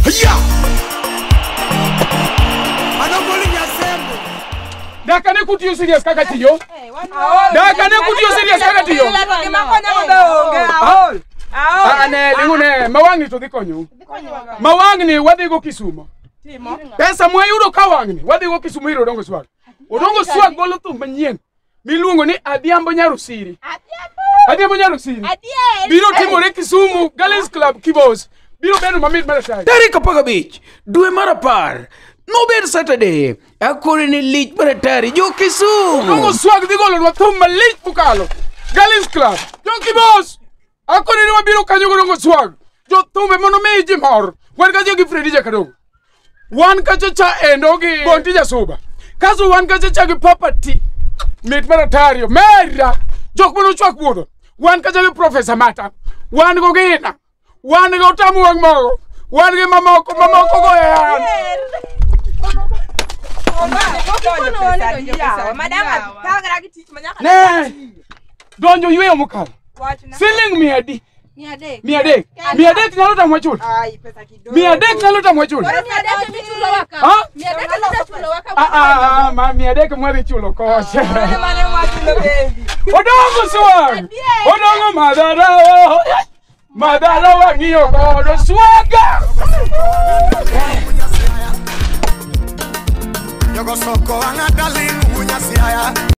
Ya! Anogoli nyasembo. Dakane kutiyo serious kaka tiyo. Dakane kutiyo serious kaka tiyo. Ane lingune mawangni to dhi konyo. Mawangni wadhi go Kisumo. Pesa mwayudo ka wangni wadhi go Kisumo ir Odongo Swag. Odongo Swag golo thum manyien miluongo ni Adhiambo Nyarusiri. Adhiambo Nyarusiri. Biro timore Kisumu Gallens Club Kibos. Biro bedo mamit mar atari. Tarik 15 dwe mar 10 nobed Saturday. Akore ni lich mar atari jo Kisumu. Odongo Swag dhi golonwa thum malich mokalo. Gallens Club. Jo Kibos. Akore ni wabiro kanyo gi Odongo Swag. Jo thumbe mondo mi ji mor. Wan kacha gi Fredi Jakadongo. Wan kacha cha endo gi Bonti Jasuba. Kaso wan kacha cha gi Papa T. Mit mar atari. Mera. Jok mano chwak wuodho. Wan kacha gi Professor Mata. Wan go Gina. Wan go Tamu wang' mogo. Wan gi mamoko mamoko go e an. Ne. Donjo yweyo mokalo. Siling 100. 300. 300 nyalo tamwa chulo. 300 nyalo tamwa chulo. Ha? Ah, ma 300 mwadhi chulo kocha. Odongo Swag. Odongo madhara. Madhara wang'iyo godo swaga. Yogo soko anga darling unyasiaya.